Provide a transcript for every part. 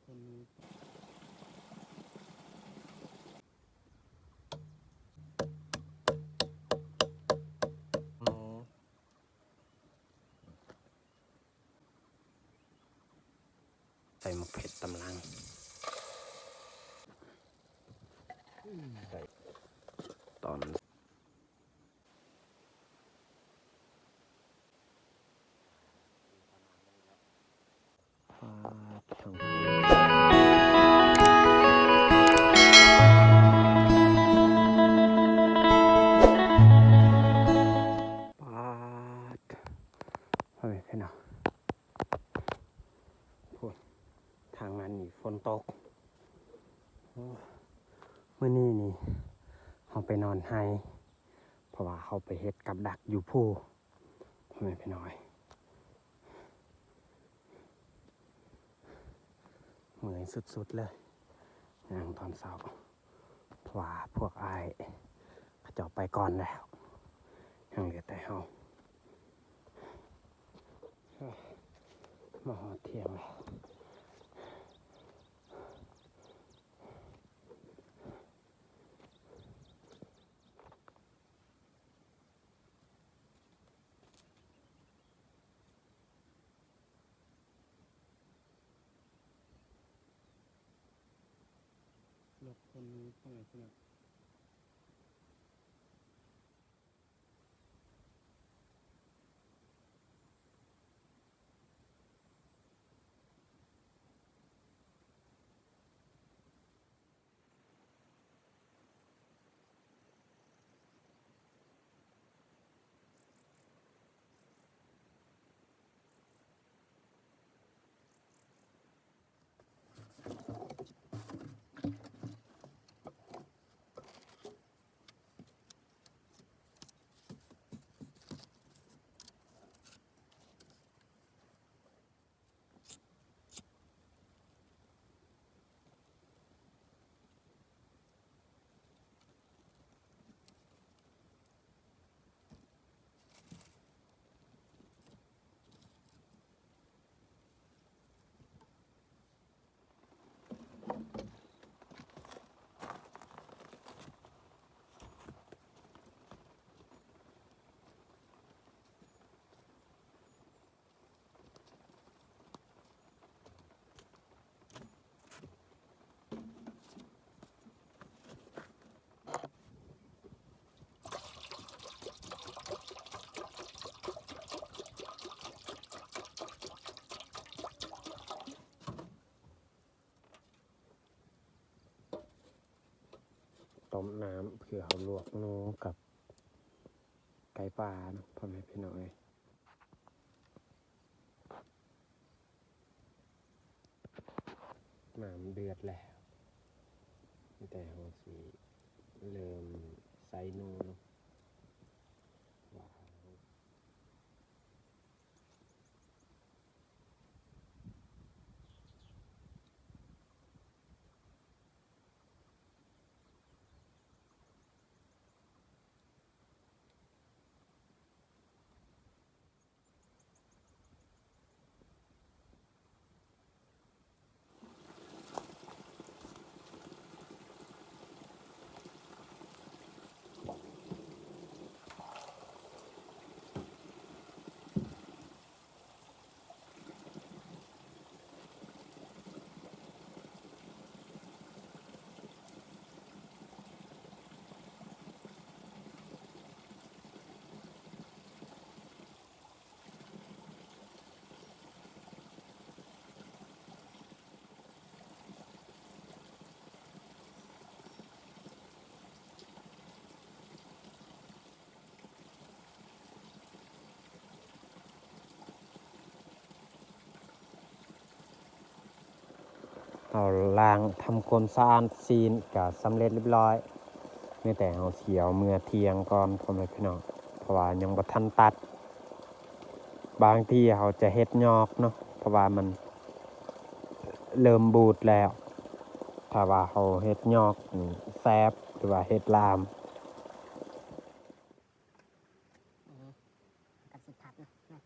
ຄົນນີ້ ໃສ່ໝາກເຜັດຕຳລັງ ໃສ່ຕອນ ປາດ ເທິງ ປາດ ພໍ່ແມ່ພີ່ນ້ອງ ພຸ້ນ ທາງນັ້ນນີ້ຝົນຕົກ. ໂອ້ ມື້ນີ້ນີ້ເຮົາໄປນອນໄຮ່ ເພາະວ່າເຮົາໄປເຮັດກັບດັກຢູ່ພູ ພໍ່ແມ່ພີ່ນ້ອງເອີຍ. ເມື່ອຍສຸດໆເລີຍ ຍ່າງຕອນເຊົ້າ ເພາະວ່າພວກອ້າຍເຂົາເຈົ້າໄປກ່ອນແລ້ວ ຍັງເຫຼືອແຕ່ເຮົາ ມາຮອດທ່ຽງແລ້ວ. ລົດຄົນນີ້ເທົ່າໃດພຸ້ນນະ? ຕົ້ມນ້ຳເພື່ອເຮົາລວກໜູກັບໄກ່ປ່າເນາະ ພໍ່ແມ່ພີ່ນ້ອງເອີຍ. ນ້ຳເດືອດແລ້ວ ແຕ່ເຮົາຊິເລີ່ມໃສ່ໜູເນາະ. ເຮົາລ້າງທຳຄວາມສະອາດຊີ້ນກະສຳເລັດລຽບລ້ອຍ ມີແຕ່ເຮົາຊິເອົາເມືອທ່ຽງກ່ອນ ພໍ່ແມ່ພີ່ນ້ອງ ເພາະວ່າຍັງບໍ່ທັນຕັດ. ບາງທີເຮົາຈະເຮັດຍອກເນາະ ເພາະວ່າມັນເລີ່ມບູດແລ້ວ. ຖ້າວ່າເຮົາເຮັດຍອກນີ້ແຊບ ຫຼືວ່າເຮັດລາມ. ນີ້ ກັບສິບພັດເນາະ.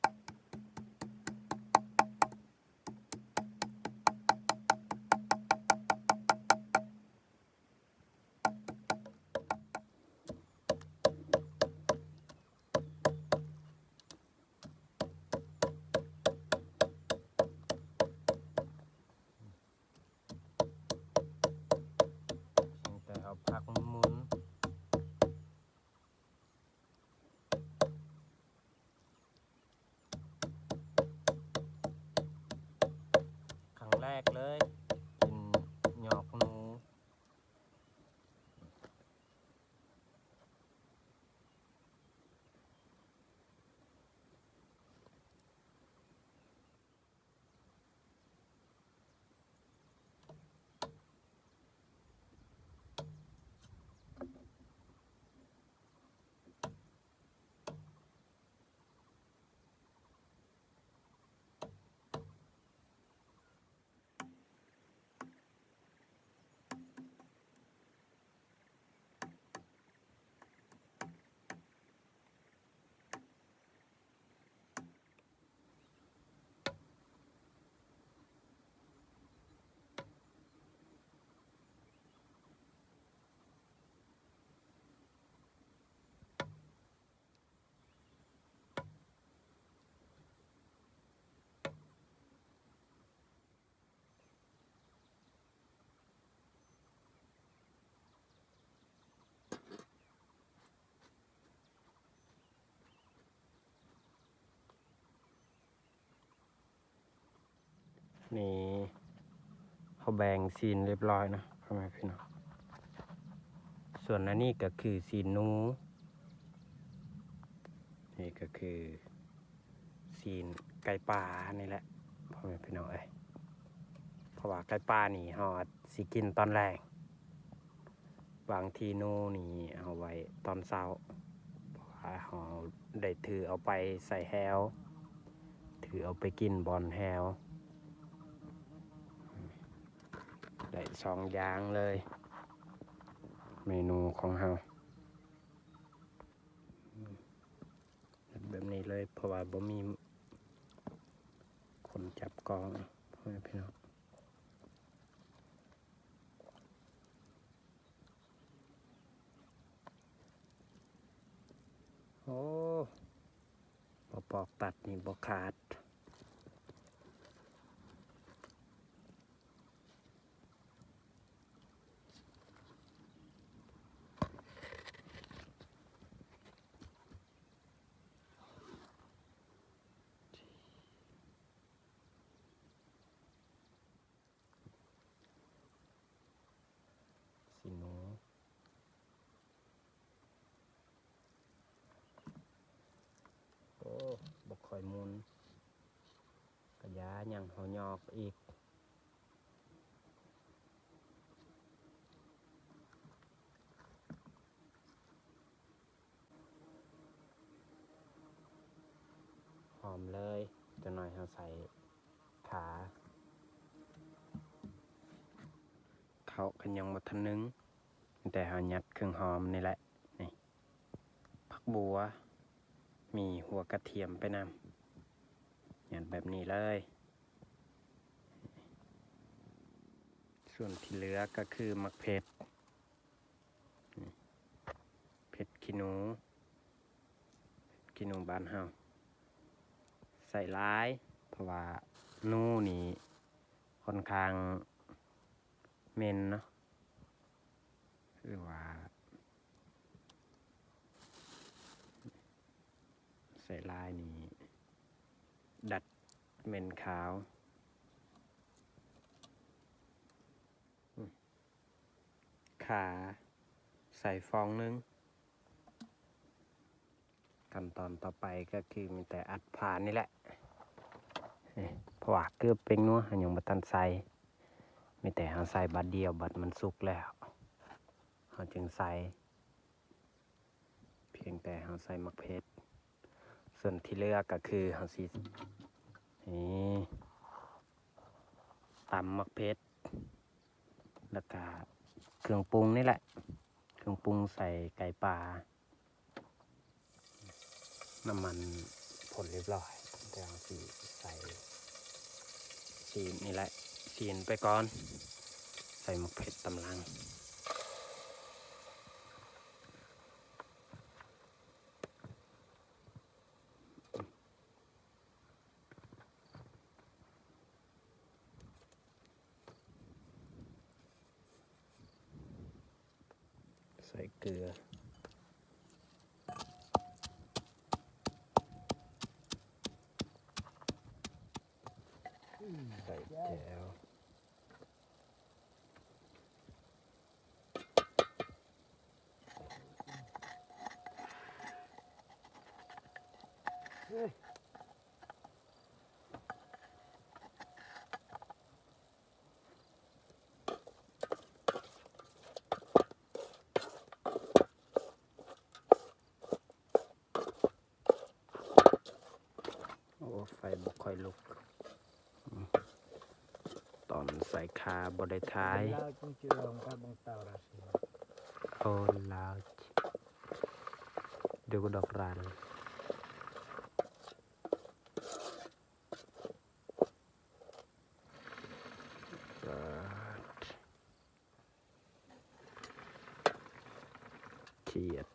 ກເລີຍ ກິນຫຍອກໜູ. ນີ້ ເຮົາແບ່ງຊີ້ນຮຽບຮ້ອຍເນາະ ພໍ່ແມ່ພີ່ນ້ອງ. ສ່ວນອັນນີ້ກໍຄືຊີ້ນໜູ ນີ້ກໍຄືຊີ້ນໄກ່ປ່ານີ້ແຫຼະ ພໍ່ແມ່ພີ່ນ້ອງເອີຍ. ເພາະວ່າໄກ່ປ່ານີ້ເຮົາອາດຊິກິນຕອນແລງ. ບາງທີໜູນີ້ເຮົາໄວ້ຕອນເຊົ້າ ເພາະວ່າເຮົາໄດ້ຖືເອົາໄປໃສ່ແຮ້ວ ຖືເອົາໄປກິນບ່ອນແຮ້ວ. ໄດ້ສອງຢ່າງເລີຍ ເມນູຂອງເຮົາ ແບບນີ້ເລີຍ ເພາະວ່າບໍ່ມີຄົນຈັບກ້ອງ ພໍ່ແມ່ພີ່ນ້ອງ. ໂອ້ ບໍ່ປອກຕັດນີ້ບໍ່ຂາດ. ຊີ້ນໜູ ໂອ້ ບໍ່ຄ່ອຍໝຸ່ນ ກະຢ່າ ຍັງເຮົາຫຍອກອີກ. ຫອມເລີຍ ຈັກໜ້ອຍເຮົາໃສ່ຂ່າ. ເຂົ້າກໍຍັງບໍ່ທັນໜຶ້ງ ມີແຕ່ເຮົາຍັດເຄື່ອງຫອມນີ້ແຫຼະ ນີ້ ຜັກບົວ ມີຫົວກະທຽມໄປນຳ ຍັດແບບນີ້ເລີຍ. ສ່ວນທີ່ເຫຼືອກໍຄືໝາກເຜັດ ນີ້ ເຜັດຂີ້ໜູ ເຜັດຂີ້ໜູບ້ານເຮົາ ໃສ່ຫຼາຍ ເພາະວ່າໜູນີ້ຂ້ອນຂ້າງເໝັນເນາະ ຫຼືວ່າ ໃສ່ຫຼາຍນີ້ດັດເໝັນຂາວ. ອືມ ຂ່າໃສ່ຟອງໜຶ່ງ. ຂັ້ນຕອນຕໍ່ໄປກໍຄືມີແຕ່ອັດຝານີ້ແຫຼະ ເພາະວ່າເກືອແປ້ງນົວເຮົາຍັງບໍ່ທັນໃສ່ ມີແຕ່ເຮົາໃສ່ບາດດຽວ ບັດມັນສຸກແລ້ວ ເຮົາຈຶ່ງໃສ່. ພຽງແຕ່ເຮົາໃສ່ໝາກເຜັດ ສ່ວນທີ່ເຫຼືອກໍຄືເຮົາຊິ ນີ້ ຕຳໝາກເຜັດ ແລ້ວກະເຄື່ອງປຸງນີ້ແຫຼະ ເຄື່ອງປຸງໃສ່ໄກ່ປ່າ. ນ້ຳມັນພົ້ນຮຽບຮ້ອຍ ແຕ່ເຮົາຊິໃສ່ຊີ້ນນີ້ແຫຼະ ຊີ້ນໄປກ່ອນ ໃສ່ໝາກເຜັດຕາມຫຼັງ. ໃສ່ເກືອ ໃສ່ແຈ່ວ. ໂອ້ ໄຟບໍ່ຄ່ອຍລຸກ. ຕອນໃສ່ຂາບໍ່ໄດ້ຖ່າຍ. ໂອ້ ລາວ ດູດອກຣານ. ຂຽດ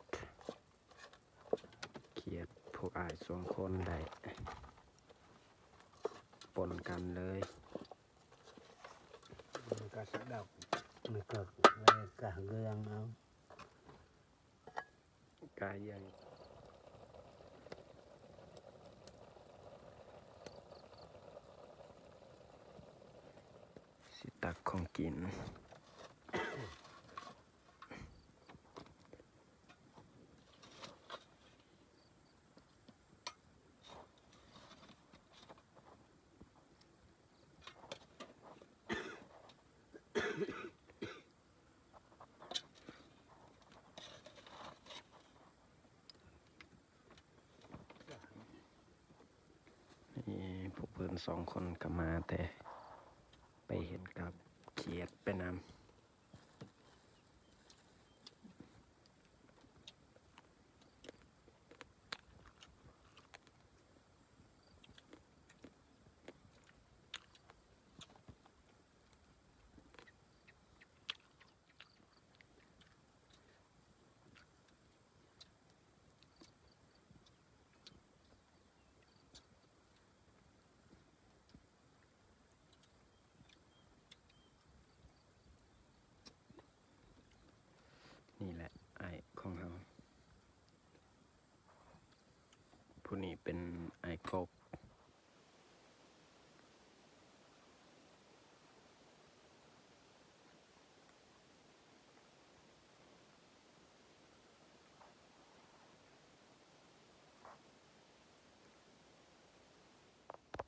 ຂຽດ ພວກອ້າຍສອງຄົນໄດ້ປົນກັນເລີຍ. ມັນກະສະດັບ ມັນກະເລີຍກະເລື່ອງເອົາ ກະເລື່ອງ ຊິຕັກຂອງກິນ. ນີ້ ພວກເພິ່ນສອງຄົນກໍມາແຕ່ໄປເຮັດກັບຂຽດໄປນຳ. ນີ້ແຫຼະອ້າຍຂອງເຮົາ. ຜູ້ນີ້ເປັນອ້າຍກົກ.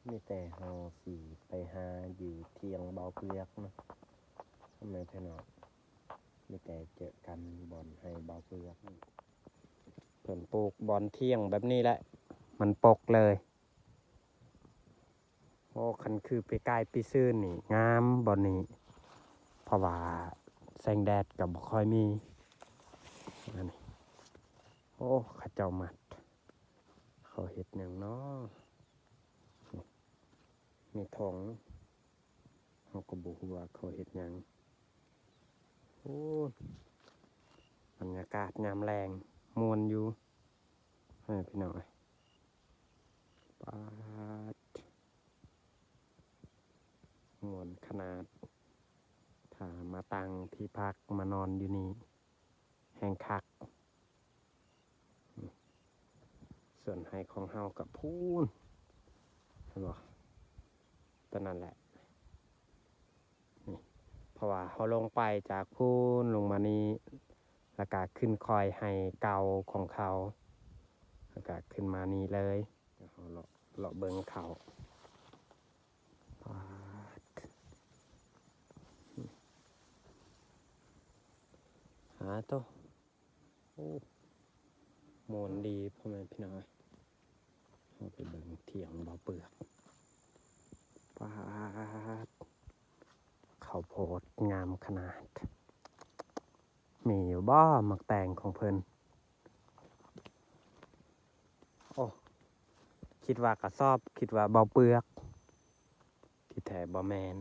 ມີແຕ່ເຮົາຊິໄປຫາຢູ່ທ່ຽງເບົາເປືອກເນາະ ພໍ່ແມ່ພີ່ນ້ອງ. ມີແຕ່ເຈີກັນບ່ອນໄຮ່ເບົາເປືອກ. ເພິ່ນປູກບ່ອນທ່ຽງແບບນີ້ແຫຼະ ມັນປົກເລີຍ. ໂອ້ ຄັນຄືປີກາຍປີຊືນນີ້ງາມບ່ອນນີ້ ເພາະວ່າແສງແດດກໍບໍ່ຄ່ອຍມີ. ອັນນີ້ ໂອ້ ເຂົາເຈົ້າມັດ ເຂົາເຮັດຫຍັງເນາະ? ນີ້ ມີຖົງ ເຮົາກໍບໍ່ຮູ້ວ່າເຂົາເຮັດຫຍັງ. ໂອ້ ບັນຍາກາດຍາມແລງມ່ວນຢູ່ ເອີ ພີ່ນ້ອງເອີຍ. ປາດ ມ່ວນຂະໜາດ. ຖ້າມາຕັ້ງທີ່ພັກມານອນຢູ່ນີ້ແຮ່ງຄັກ. ສ່ວນໄຮ່ຂອງເຮົາກໍພຸ້ນ ເຫັນບໍ່? ຕົວນັ້ນແຫຼະ ນີ້ ເພາະວ່າເຮົາລົງໄປຈາກພຸ້ນລົງມານີ້ ແລ້ວກະຂຶ້ນຄອຍໄຮ່ເກົ່າຂອງເຂົາ ແລ້ວກະຂຶ້ນມານີ້ເລີຍ. ເຮົາເລາະ ເລາະເບິ່ງເຂົາ. ປາດ ຫາໂຕ ໂອ້ ມ່ວນດີ ພໍ່ແມ່ພີ່ນ້ອງເອີຍ. ເຮົາໄປເບິ່ງທ່ຽງເບົາເປືອກ. ປາດ ເຂົ້າໂພດງາມຂະໜາດ. ມີຢູ່ບໍ່ໝາກແຕງຂອງເພິ່ນ? ໂອ້ ຄິດວ່າກະສອບ ຄິດວ່າເບົາເປືອກ ທີ່ແທ້ບໍ່ແມ່ນ.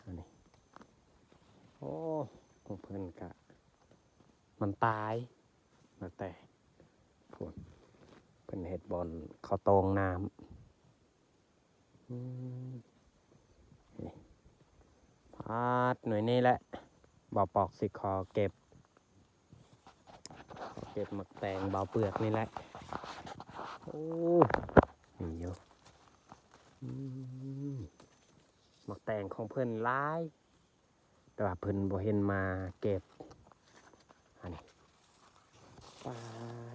ອັນນີ້ ໂອ້ ຂອງເພິ່ນກະ ມັນຕາຍມາແຕ່ພຸ້ນ ເພິ່ນເຮັດບ່ອນເຂົ້າໂຕ່ງນ້ຳ. ອືມ ນີ້ ພາດໜ່ວຍນີ້ແຫຼະ ບ່າວປອກຊິຂໍເກັບ ເກັບໝາກແຕງເບົາເປືອກນີ້ແຫຼະ. ໂອ້ ມີຢູ່ ອືມ ໝາກແຕງຂອງເພິ່ນຫຼາຍ ແຕ່ວ່າເພິ່ນບໍ່ເຫັນມາເກັບ. ອັນນີ້ ປາ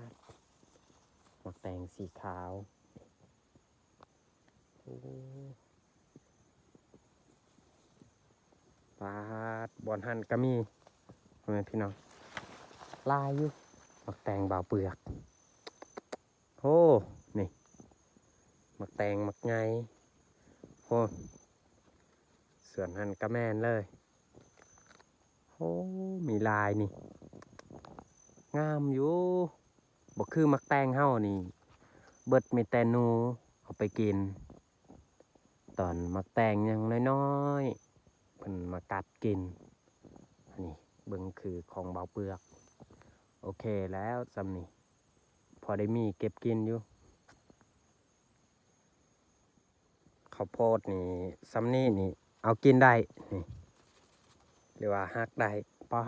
ດ ໝາກແຕງສີຂາວ. ໂອ້ ປາດ ບ່ອນຫັ້ນກໍມີ ພໍ່ແມ່ພີ່ນ້ອງ ຫຼາຍຢູ່ ໝາກແຕງເບົາເປືອກ. ໂອ້ ນີ້ ໝາກແຕງໝາກໃຫຍ່. ໂອ້ ສວນຫັ້ນກໍແມ່ນເລີຍ. ໂອ້ ມີຫຼາຍນີ້ ງາມຢູ່. ບໍ່ຄືໝາກແຕງເຮົານີ້ ເບິດມີແຕ່ໜູເອົາໄປກິນ. ຕອນໝາກແຕງຍັງນ້ອຍໆ ເພິ່ນມາກັດກິນ. ອັນນີ້ເບິ່ງຄືຂອງເບົາເປືອກ. ໂອເຄແລ້ວ ສ່ຳນີ້ ພໍໄດ້ມີເກັບກິນຢູ່. ເຂົ້າໂພດນີ້ ສ່ຳນີ້ນີ້ ເອົາກິນໄດ້ນີ້ ຫຼືວ່າຫັກໄດ້. ປາ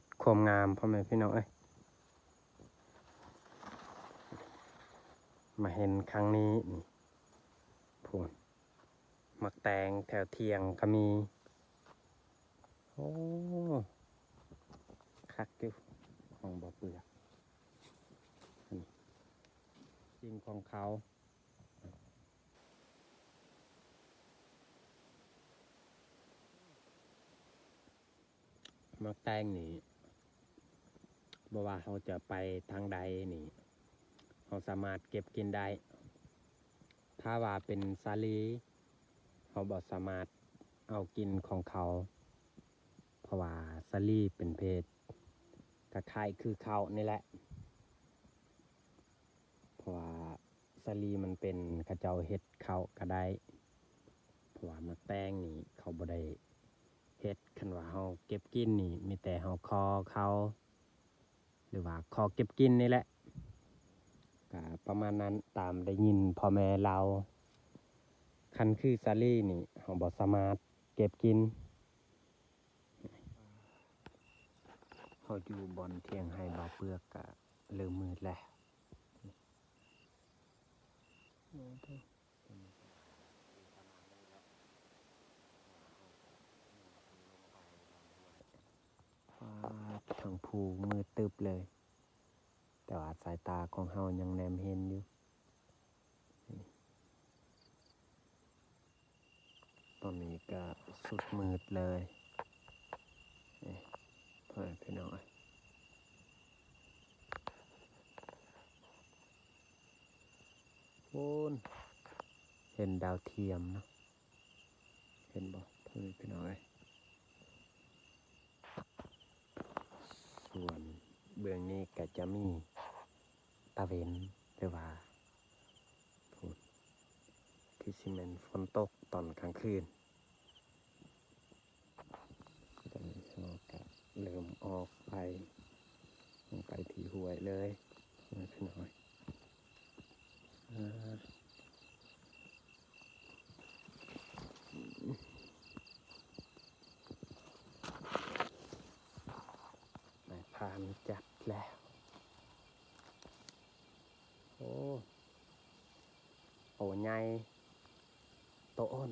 ດ ຄວາມງາມ ພໍ່ແມ່ພີ່ນ້ອງເອີຍ. ມາເຫັນຄັ້ງນີ້ນີ້ ພຸ້ນ ໝາກແຕງແຖວທ່ຽງກໍມີ. ໂອ້ ຄັກຢູ່ ຂອງເບົາເປືອກ. ອັນນີ້ ຈິງຂອງເຂົາ. ໝາກແຕງນີ້ ບໍ່ວ່າເຮົາຈະໄປທາງໃດນີ້ ເຮົາສາມາດເກັບກິນໄດ້. ຖ້າວ່າເປັນສາລີ ເຮົາບໍ່ສາມາດເອົາກິນຂອງເຂົາ ເພາະວ່າສາລີເປັນເພດຄ້າຍໆຄືເຂົ້ານີ້ແຫຼະ. ເພາະວ່າສາລີມັນເປັນ ເຂົາເຈົ້າເຮັດເຂົ້າກໍໄດ້ ເພາະວ່າໝາກແຕງນີ້ເຂົາບໍ່ໄດ້ເຮັດ. ຄັນວ່າເຮົາເກັບກິນນີ້ ມີແຕ່ເຮົາຂໍເຂົາ ຫຼືວ່າຂໍເກັບກິນນີ້ແຫຼະ. ກໍປະມານນັ້ນ ຕາມໄດ້ຍິນພໍ່ແມ່ເລົ່າ. ຄັນຄືສາລີນີ້ ເຮົາບໍ່ສາມາດເກັບກິນ. ເຮົາຢູ່ບ່ອນທ່ຽງໄຮ່ເບົາເປືອກ ກະເລີ່ມມືດແລ້ວ. ປາດ ເທິງພູມືດຕຶບເລີຍ ແຕ່ວ່າສາຍຕາຂອງເຮົາຍັງແນມເຫັນຢູ່. ຕອນນີ້ກໍສຸດມືດເລີຍ ນີ້ ພໍ່ແມ່ພີ່ນ້ອງເອີຍ. ໂອ້ ເຫັນດາວທຽມເນາະ ເຫັນບໍ່ ພໍ່ແມ່ພີ່ນ້ອງເອີຍ? ສ່ວນເບື້ອງນີ້ກໍຈະມີຕາເວັນ ຫຼືວ່າ ພຸ້ນ ຄືຊິແມ່ນຝົນຕົກຕອນກາງຄືນ. ຕອນນີ້ເຮົາກໍເລີ່ມອອກໄປ ໄປທີ່ຫ້ວຍເລີຍ ນ້ອຍ ອາ ນາຍພານຈັດແລ້ວ. ໂອ້ ໂຕໃຫຍ່ ໂຕອ້ນ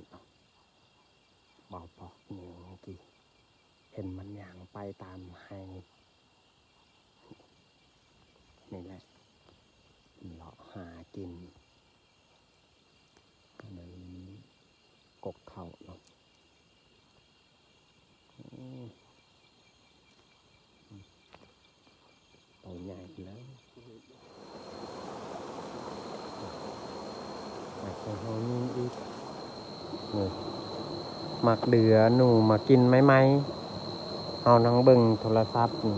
ເບົາປອກນີ້ ເມື່ອກີ້ເຫັນມັນຍ່າງໄປຕາມໄຮ່ນີ້ແຫຼະ ເລາະຫາກິນ ອັນນັ້ນກົກເຂົ້າເນາະ. ໂຕໃຫຍ່ເລີຍ ໝາກຂອງເຮົາມີອີກ ນີ້ ໝາກເດືອ ໜູມາກິນໃໝ່ໆ ເຮົານັ່ງເບິ່ງໂທລະສັບນີ້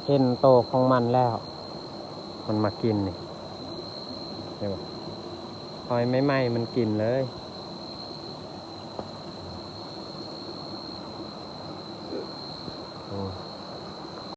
ເຫັນໂຕຂອງມັນແລ້ວ ມັນມາກິນນີ້ ເຫັນບໍ່? ຫອຍໃໝ່ໆ ມັນກິນເລີຍ.